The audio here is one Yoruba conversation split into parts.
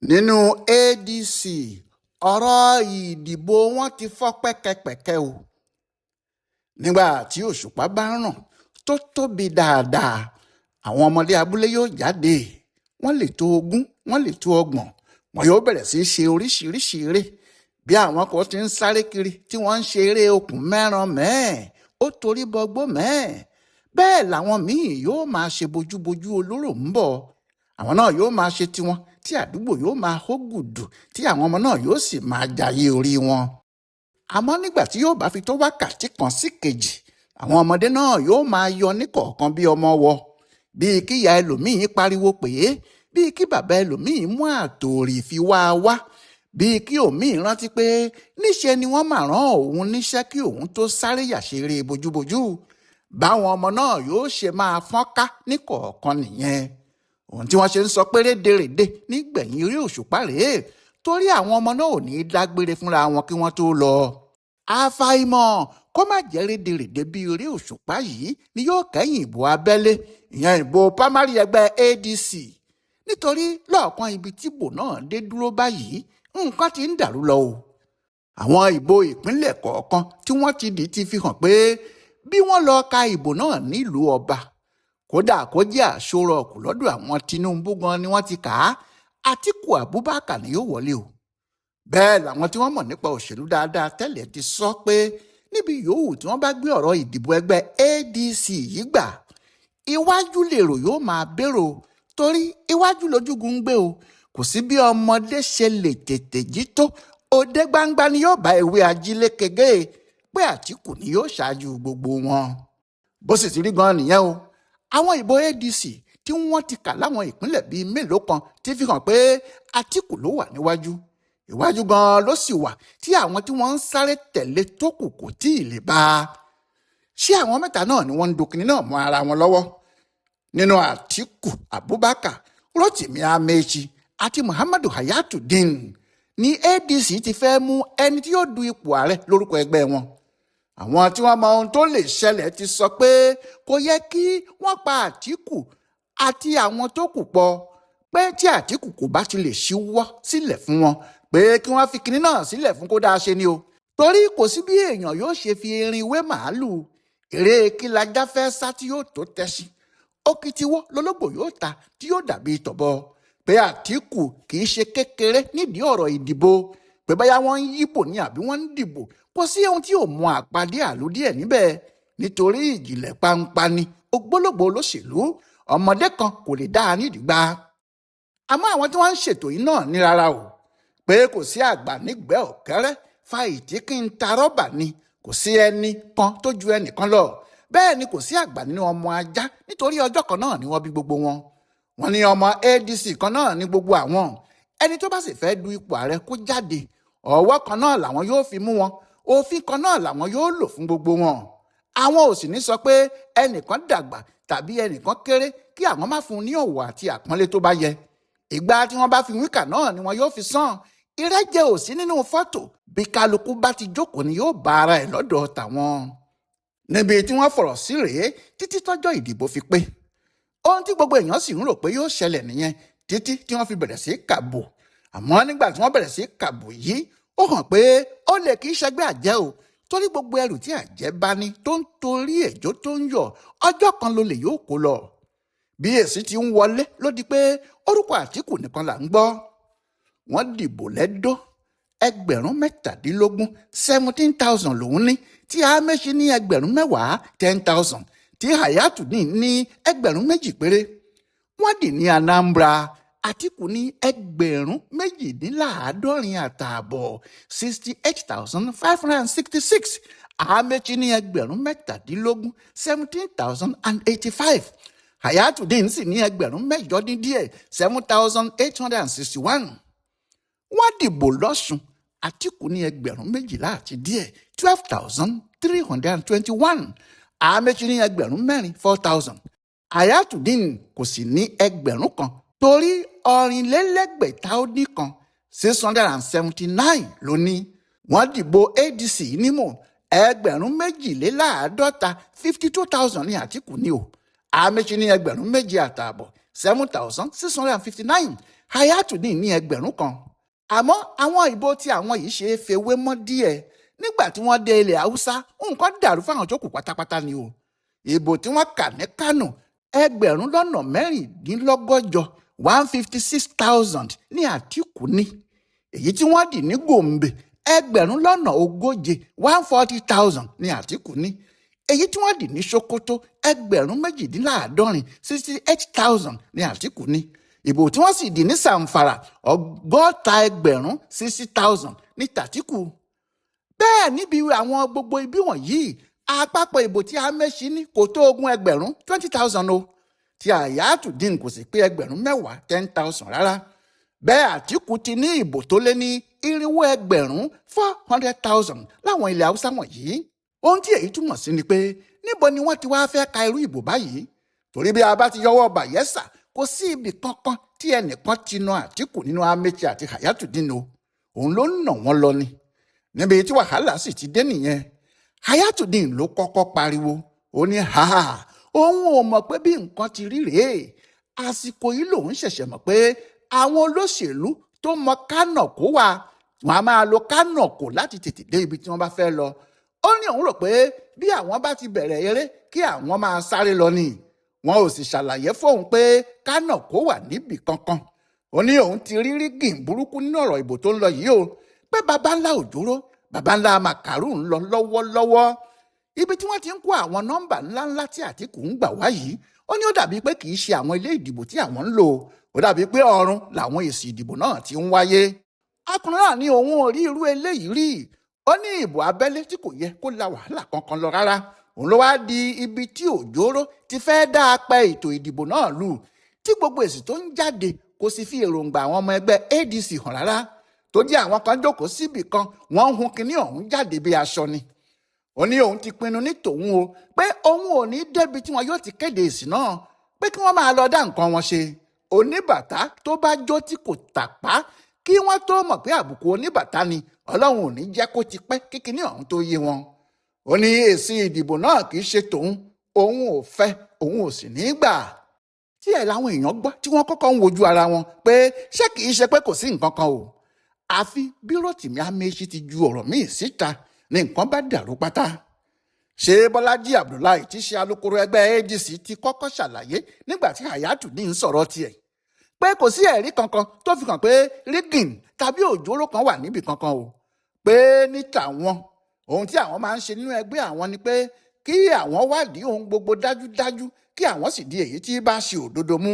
Nínú ADC, ọ̀rọ̀ ìdìbò wọn ti fọ́ pẹ́kẹ́pẹ́kẹ́ o. Nígbà tí òṣùpá bá ràn tó tóbi dáadáa, àwọn ọmọdé abúlé yóò jáde. Wọ́n lè tó 20, wọ́n lè tó 30. Wọn yóò bẹ̀rẹ̀ sí í ṣe oríṣiríṣi eré. Bí àwọn kan ti ń sáré kiri tí wọ́n ń ṣe eré okùn mẹ́ran mẹ́ẹ̀, ó torí bọgbó mẹ́ẹ̀. Bẹ́ẹ̀ làwọn míì yóò máa ṣe bojúbojú olóró ń bọ̀. Àwọn náà yóò máa ṣe tiwọn tí àdúgbò yóò máa hó gùdù, tí àwọn ọmọ náà yóò sì máa jayé orí wọn. Àmọ́ nígbà tí yóò bá fi tó wákàtí kan sí kejì, àwọn ọmọdé náà yóò máa yọ níkọ̀ọ̀kan bí ọmọ wọ. Bíi kíyà ẹlòmíín pariwo pé, bíi kí bàbá ẹlòmíín mú àtòrì fi wá a wá, bíi kí òmíín rántí pé níṣe ni wọ́n máa rán òun níṣẹ́ kí òun tó sáré yàṣeré bojúbojú. Báwọn ọmọ náà yóò ṣe máa fọ́nká níkọ̀ọ̀kan nìyẹn. Ohun tí wọ́n ṣe ń sọ pé rédèrèdè nígbẹ̀yìn eré òṣùpá rèé, torí àwọn ọmọ náà ò ní í dágbére fúnra wọn kí wọ́n tó lọ. Àfàìmọ̀ kó má jẹ́ rédèrèdè bí eré òṣùpá yìí ni yóò kẹ́yìn ìbò abẹ́lé, ìyẹn ìbò pámárì ẹgbẹ́ ADC. Nítorí lọ́ọ̀kan ibi tíbò náà dé dúró báyìí, nǹkan ti ń dàrú lọ o. Àwọn ìbò ìpínlẹ̀ kọ̀ọ̀kan tí wọ́n ti dì ti fi hàn pé bí wọ́n lọ ka ìbò náà nílùú ọba, kódà kó jẹ́ àṣọrọ̀ ọ̀kù lọ́dọ̀ àwọn Tinubu gan ni wọ́n ti kà á, Àtíkù Abubakar ni yóò wọlé o. Bẹ́ẹ̀ làwọn tí wọ́n mọ̀ nípa òṣèlú dáadáa tẹ́lẹ̀ ti sọ pé níbi yòówù tí wọ́n bá gbé ọ̀rọ̀ ìdìbò ẹgbẹ́ ADC yìí gbà, iwájú lèrò yóò máa bèrò, torí iwájú lójúgun ń gbé o. Kò sí bí ọmọdé ṣe lè tètè jí tó, òde gbangba ni yóò bá ewé ajílẹ̀ kege pé Àtíkù ni yóò ṣáájú gbogbo wọn. Bó sì ti rí gan nìyẹn o. Àwọn ìbò ADC tí wọ́n ti kà láwọn ìpínlẹ̀ bíi mélòó kan ti fi hàn pé Àtíkù ló wà níwájú. Ìwájú gan ló sì wà tí àwọn tí wọ́n ń sáré tẹ̀lé tó kù kò tí ì lè bá a. Ṣé àwọn mẹ́ta náà ni wọ́n ń dókinní náà mọ́ ara wọn lọ́wọ́? Nínú Àtíkù Abubakar, Rotimi Amechi àti Muhammadu Hayatuddin ní ADC ti fẹ́ mú ẹni tí yóò du ipò ààrẹ lórúkọ ẹgbẹ́ wọn. Àwọn tí wọ́n mọ ohun tó lè ṣẹlẹ̀ ti sọ pé kò yẹ kí wọ́n pa Àtíkù àti àwọn tó kù pọ̀, pé tí Àtíkù kò bá ti lè ṣíwọ́ sílẹ̀ fún wọn, pé kí wọ́n fi kinní náà sílẹ̀ fún kó dáa ṣe ni o. Torí kò sí bí èèyàn yóò ṣe fi erin wé màálùú. Eré kí lajá fẹ́ sá tí yóò tó tẹ́sí. Òkìtìwọ́ lológbò yóò ta tí yóò dàbí tọ̀bọ. Pé Àtíkù kì í ṣe kékeré nídìí ọ̀rọ̀ ìdìbò, pé báyà wọ́n ń yíbò ní àbí wọ́n ń dìbò, kò sí ohun tí ò mú àpàdé àlódì ẹ̀ níbẹ̀. Nítorí ìjìnlẹ̀ pampa ni ògbólógbòó olóṣèlú, ọmọdé kan kò lè dá a nídìí gbá. Àmọ́ àwọn tí wọ́n ń ṣètò yìí náà ní rárá o, pé kò sí àgbà nígbẹ́ ọ̀kẹ́rẹ́ fa ìtí kí n ta rọ́bà ni, kò sí ẹnì kan tó ju ẹnìkan lọ. Bẹ́ẹ̀ ni kò sí àgbà nínú ọmọ ajá, nítorí ọjọ́ kan náà ni wọ́n bí gbogbo wọn. Wọ́n ní ọmọ ADC kan náà ní gbogbo àwọn. Ẹni tó bá sì fẹ́ du ipò ààrẹ kó jáde, ọwọ́ kan náà làwọn yóò fi mú wọn, òfin kan náà làwọn yóò lò fún gbogbo wọn. Àwọn ò sì ní sọ pé ẹnìkan dàgbà tàbí ẹnìkan kéré kí àwọn má fún un ní ọ̀wọ̀ àti àpọ́nlé tó bá yẹ. Ìgbà tí wọ́n bá fi wíkà náà ni wọn yóò fi sàn. Ìrẹ́jẹ ò sí nínú fọ́tò, bí kálukú bá ti jókòó ni yóò bá ara ẹ̀ lọ́dọ̀ tàwọn. Níbi tí wọ́n fọ̀rọ̀ sí rèé títí tọ́jọ́ ìdìbò fi pé. Ohun tí gbogbo èèyàn sì ń rò pé yóò ṣẹlẹ̀ nìyẹn títí tí wọ́n fi bẹ̀rẹ̀ sí kàbò. Àmọ́ nígbà tí wọ́n bẹ̀rẹ̀ sí kàbò yìí, ó hàn pé ó lè kì í ṣẹgbẹ́ àjẹ́ o, torí gbogbo ẹrù tí àjẹ́ bá ní tó ń torí èjó tó ń yọ̀, ọjọ́ kan ló lè yóò kó lọ. Bí èsì ti ń wọlé ló di pé orúkọ Àtíkù nìkan là ń gbọ́. Wọ́n dìbò lẹ́dọ́, 17,000, 17,000 lòún ní, tí Amechi ní 10,000, 10,000, tí Hayatuddin ní 2,000 péré. Wọ́n dì ní Anambra, Àtíkù ní 72,500, 68,566, Amechi ní 17,000, 17,085, Hayatuddin sì ní 8,000 díẹ̀, 7,861. Wọ́n dìbò lọ́sùn, Àtíkù ní 12,000 àti díẹ̀, 12,321, Amechi ní 4,000, 4,000. Hayatuddin kò sì ní 1,000, torí 601, 679 ló ní. Wọ́n dìbò ADC nímọ̀, 52,000, 52,000 ní Àtíkù ní o. Amechi ní 7,500, 7,659, Hayatuddin ní 1,000. Àmọ́ àwọn ìbò tí àwọn yìí ṣe é fewé mọ́ díẹ̀. Nígbà tí wọ́n dé ilẹ̀ Haúsá, nǹkan dàrú fáwọn tó kù pátápátá ni o. Ìbò tí wọ́n kà ní Kánò, 1,646,000, 156,000 ní Àtìkù ní. Èyí tí wọ́n dì ní Gombe, 40,000, 140,000 ní Àtìkù ní. Èyí tí wọ́n dì ní Sokoto, 68,000, 68,000 ní Àtìkù ní. Ìbò tí wọ́n sì dì ní Zamfara, 60,000, 60,000 ní tàtíkù. Bẹ́ẹ̀ níbi àwọn gbogbo ibi wọ̀nyí, àpapọ̀ ìbò tí Amaechi ní kò tó 20,000, 20,000 o, tí Hayatuddin kò sì pé 10,000, 10,000 rárá. Bẹ́ẹ̀ Àtìkù ti ní ìbò tó lé ní 400,000, 400,000 láwọn ilẹ̀ Haúsá wọ̀nyí. Ohun tí èyí túmọ̀ sí ni pé níbo ni wọ́n ti wá fẹ́ ka irú ìbò báyìí? Torí bí a bá ti yọwọ́ Bayelsa, kò sí ibì kankan tí ẹnìkan ti na Àtìkù nínú Amaechi àti Hayatuddin o. Òun ló ń nà wọ́n lọ ni. Níbi tí wàhálà sì ti dé nìyẹn. Hayatuddin ló kọ́kọ́ pariwo. Ó ní ha, òun ò mọ̀ pé bí nǹkan ti rí rèé. Àsìkò yìí lòun ṣẹ̀ṣẹ̀ mọ̀ pé àwọn olóṣèlú tó mọ kánà kó wà, wọn a máa lo kánà kó láti tètè dé ibi tí wọ́n bá fẹ́ lọ. Ó ní òun rò pé bí àwọn bá ti bẹ̀rẹ̀ eré kí àwọn máa sáré lọ ni. Wọn ò sì ṣàlàyé fóun pé kánà kó wà níbì kankan. Ó ní òun ti rí rígìn burúkú nínú ọ̀rọ̀ ìbò tó ń lọ yìí o, pé baba ńlá òjòrò, baba ńlá màkàrú ń lọ lọ́wọ́lọ́wọ́. Ibi tí wọ́n ti ń kó àwọn nọ́mbà ńláńlá tí Àtìkù ń gbà wá yìí, ó ní ó dàbí pé kì í ṣe àwọn ilé ìdìbò tí àwọn ń lò. Ó dàbí pé ọ̀run làwọn èsì ìdìbò náà ti ń wáyé. Ọkùnrin náà ní òun ò rí irú eléyìí rí. Ó ní ìbò abẹ́lé tí kò yẹ kó la wàhálà kankan lọ rárá, òun ló wá di ibi tí òjòrò ti fẹ́ dá apẹ ètò ìdìbò náà lù, tí gbogbo èsì tó ń jáde kò sì fi èròǹgbà àwọn ọmọ ẹgbẹ́ ADC hàn rárá, tó jẹ́ àwọn kan jókòó síbì kan, wọ́n ń hun kinní ọ̀hún jáde bí aṣọ ni. Ó ní òun ti pinnu ní tòun o, pé òun ò ní débi tí wọn yóò ti kéde èsì náà, pé kí wọ́n máa lọ dá nǹkan wọn ṣe. Oníbàtà tó bá jó tí kò tàpá, kí wọ́n tó mọ̀ pé àbùkù oníbàtà ni, Ọlọ́run ò ní jẹ́ kó ti pẹ́ kíkiní ọ̀hún tó yé wọn. Ó ní èsì ìdìbò náà kì í ṣe tòun, òun ò fẹ́, òun ò sì ní gbà. Tí ẹ̀ làwọn èèyàn gbọ́ tí wọ́n kọ́kọ́ ń wojú ara wọn pé ṣé kì í ṣe pé kò sí nǹkan kan o. Àfi bí Rotimi Amaechi ti ju ọ̀rọ̀ míì síta ní nǹkan bá dàrú pátá. Ṣé Bọ́lájí Abdullahi tí ṣe alukoro ẹgbẹ́ ADC ti kọ́kọ́ ṣàlàyé nígbà tí Hayatuddin ń sọ̀rọ̀ tiẹ̀ pé kò sí ẹ̀rí kankan tó fi hàn pé rigging tàbí òjòrò kan wà níbì kankan o, pé ní tàwọn, ohun tí àwọn máa ń ṣe nínú ẹgbẹ́ àwọn ni pé kí àwọn wádìí ohun gbogbo dájúdájú, kí àwọn sì di èyí tí bá ṣe òdodo mú.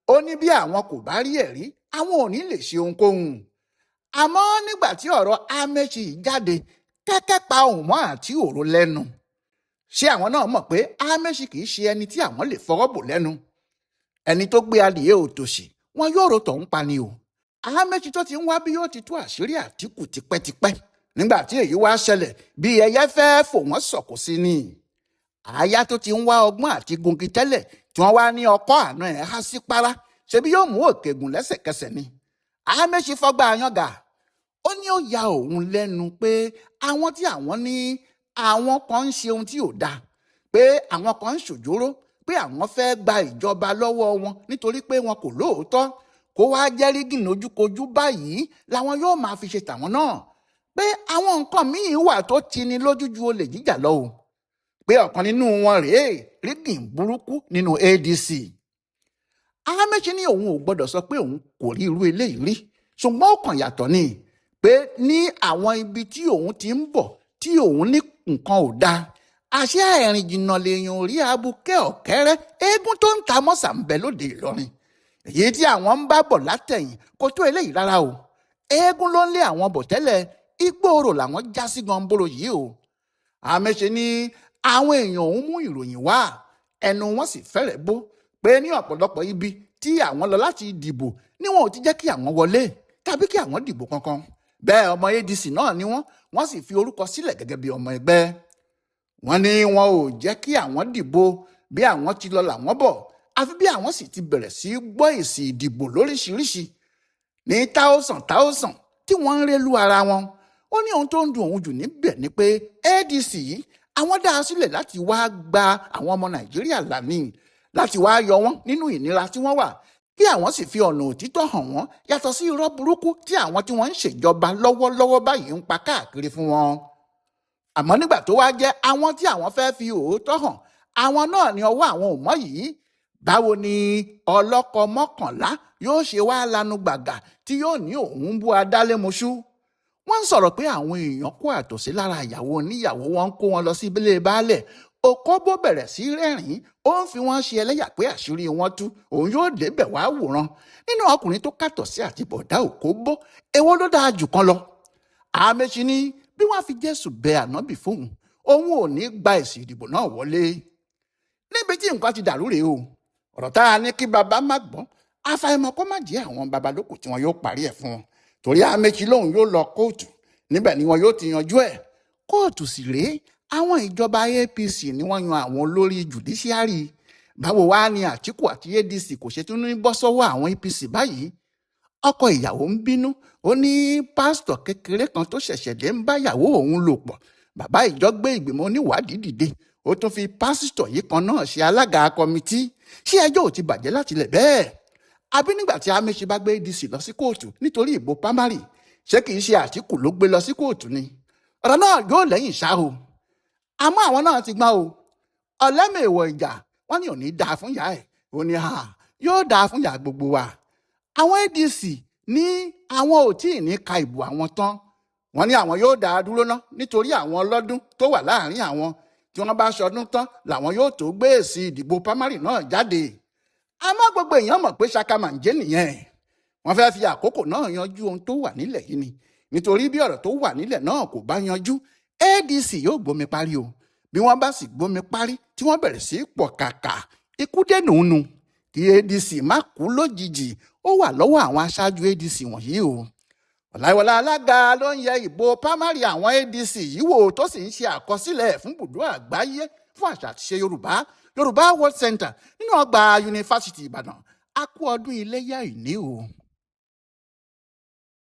Ó ní bí àwọn kò bá rí ẹ̀rí, àwọn ò ní lè ṣe ohunkóhun. Àmọ́ nígbà tí ọ̀rọ̀ Amaechi jáde, kẹ́kẹ́ pa ohùn mọ́ àti òru lẹ́nu. Ṣé àwọn náà mọ̀ pé Amaechi kì í ṣe ẹni tí àwọn lè fọwọ́ bò lẹ́nu? Ẹni tó gbé adìyẹ òtòṣì, wọn yóò ro tọ̀hún pa ni o. Amaechi tó ti ń wá bí yóò ti tú àṣírí Àtìkù tipẹ́tipẹ́. Nígbà tí èyí wá ṣẹlẹ̀, bí ẹyẹ fẹ́ fò wọ́n sọ̀kò sí ni. Àyà tó ti ń wá ọgbọ́n àti gungi tẹ́lẹ̀ tí wọ́n wá ní ọkọ́ àná ẹ̀ há sí para, ṣebí yóò mú òkè gùn lẹ́sẹ̀kẹsẹ̀ ni. Amaechi fọgbà yànga. Ó ní ó ya òun lẹ́nu pé àwọn tí àwọn ní àwọn kan ń ṣe ohun tí ò dáa, pé àwọn kan ń ṣòjóró, pé àwọn fẹ́ gba ìjọba lọ́wọ́ wọn nítorí pé wọn kò lóòótọ́, kó wá jẹ́ rígìn lójúkojú báyìí làwọn yóò máa fi ṣe tàwọn náà, pé àwọn nǹkan míì wà tó tini lójú ju olè jíjà lọ o, pé ọ̀kan nínú wọn rèé rígìn burúkú nínú ADC. Amaechi ní òun ò gbọ́dọ̀ sọ pé òun kò rí irú eléyìí rí, ṣùgbọ́n ó kàn yàtọ̀ ni pé ní àwọn ibi tí òun ti ń bọ̀ tí òun ní nǹkan ò dáa, àṣé ẹ̀rìn jìnnà lèèyàn rí abúkẹ́ ọ̀kẹ́rẹ́ eégún tó ń ta mọ́sà ń bẹ lóde Ìlọrin. Èyí tí àwọn ń bá bọ̀ látẹ̀yìn kò tó eléyìí rárá o. Eégún ló ń lé àwọn bọ̀ tẹ́lẹ̀, igbóòrò làwọn já sí gànbóró yìí o. Amaechi ní àwọn èèyàn òun mú ìròyìn wá, ẹnu wọn sì fẹ́rẹ̀ bó pé ní ọ̀pọ̀lọpọ̀ ibi tí àwọn lọ láti dìbò ni wọn ò ti jẹ́ kí àwọn wọlé tàbí kí àwọn dìbò kankan. Bẹ́ẹ̀ ọmọ ADC náà ni wọ́n sì fi orúkọ sílẹ̀ gẹ́gẹ́ bí ọmọ ẹgbẹ́. Wọ́n ní wọn ò jẹ́ kí àwọn dìbò, bí àwọn ti lọ làwọn bọ̀, àfi bí àwọn sì ti bẹ̀rẹ̀ sí gbọ́ èsì ìdìbò lóríṣiríṣi ní táòsàn táòsàn tí wọ́n ń rélú ara wọn. Ó ní ohun tó ń dùn òun jù níbẹ̀ ni pé ADC yìí àwọn dá a sílẹ̀ láti wá gba àwọn ọmọ Nàìjíríà là ní, Láti wáá yọ wọ́n nínú ìnira tí wọ́n wà, kí àwọn sì fi ọ̀nà òtítọ́ hàn wọ́n yàtọ̀ sí irọ́ burúkú tí àwọn tí wọ́n ń ṣèjọba lọ́wọ́lọ́wọ́ báyìí ń pa káàkiri fún wọn. Àmọ́ nígbà tó wá jẹ́ àwọn tí àwọn fẹ́ fi òótọ́ hàn, àwọn náà ní ọwọ́ àwọn ò mọ́ yìí. Báwo ni ọlọ́kọ 11 yóò ṣe wá lanu gbàgà tí yóò ní òun bú adálémoṣú? Wọ́n ń sọ̀rọ̀ pé àwọn èèyàn kó àtọ̀sí lára ìyàwó oníyàwó, wọn ń kó wọn lọ sí ilé baálẹ̀. Òkóbó bẹ̀rẹ̀ sí rẹ́rìn-ín, ó ń fi wọ́n ṣe ẹlẹ́yà pé àṣírí wọn tú, òun yóò débẹ̀ wá wòran. Nínú ọkùnrin tó kàtọ̀ sí àti bọ̀dá Òkóbó, èwo ló dáa jù kan lọ? Amaechi ní bí wọ́n fi Jésù bẹ ànábì fóun, òun ò ní gba èsì ìdìbò náà wọlé. Níbi tí nǹkan ti dàrú rèé o. Ọ̀rọ̀ tá a ní kí baba má gbọ́, àfàìmọ̀ kó má jẹ́ àwọn baba lókù tí wọn yóò parí ẹ̀ fún wọn. Torí Amaechi lòun yóò lọ kóòtù, níbẹ̀ ni wọn yóò ti yanjú ẹ̀. Kóòtù sì rèé, àwọn ìjọba APC ni wọ́n yan àwọn olórí jùdíṣíárì. Báwo wá ni Àtíkù àti ADC kò ṣe tún ní bọ́ sọ́wọ́ àwọn APC báyìí? Ọkọ ìyàwó ń bínú, ó ní pásítọ̀ kékeré kan tó ṣẹ̀ṣẹ̀ dé ń bá ìyàwó òun lò pọ̀. Bàbá ìjọ gbé ìgbìmọ̀ oníwádìí dìde, ó tún fi pásítọ̀ yìí kan náà ṣe alága kọmitì. Ṣé ẹjọ́ ò ti bàjẹ́ láti lẹ̀ bẹ́ẹ̀? Àbí nígbà tí Amaechi bá gbé ADC lọ sí kóòtù nítorí ìbò pámárì, ṣé kìí ṣe Àtíkù ló gbé lọ sí kóòtù ni? Ọ̀rọ̀ náà yóò lẹ́yìn ṣá o. Àmọ́ àwọn náà ti gbọ́n o. Ọ̀lẹ́mẹ̀wọ̀ ìjà wọ́n ní ò ní dáa fún ìyá ẹ̀, ó ní yóò dáa fún ìyá gbogbo wa. Àwọn ADC ní àwọn ò tí ì ní ka ìbò àwọn tán. Wọ́n ní àwọn yóò dáa dúró ná nítorí àwọn ọlọ́dún tó wà láàrin àwọn. Tí wọ́n bá ṣọdún tán làwọn yóò tó gbé èsì ìdìbò pámárì náà jáde. Àmọ́ gbogbo èèyàn mọ̀ pé ṣaka máa ń jẹ́ nìyẹn. Wọ́n fẹ́ fi àkókò náà yanjú ohun tó wà nílẹ̀ yìí ni. Nítorí bí ọ̀rọ̀ tó wà nílẹ̀ náà kò bá yanjú, ADC yóò gbómi parí o. Bí wọ́n bá sì gbómi parí tí wọ́n bẹ̀rẹ̀ sí pọ̀ kàkà, ikú dẹ̀nù nu. Kí ADC má kú lójijì, ó wà lọ́wọ́ àwọn aṣáájú ADC wọ̀nyí o. Ọláìwọlá alága ló ń yẹ ìbò pámárì àwọn ADC yìí wò, tó sì ń ṣe àkọsílẹ̀ fún bùdó àgbáyé fún àṣà àti ìṣe Yorùbá, Yorùbá World Center nínú ọgbà Yunifásítì Ìbàdàn. A kú ọdún Iléyá ìní o.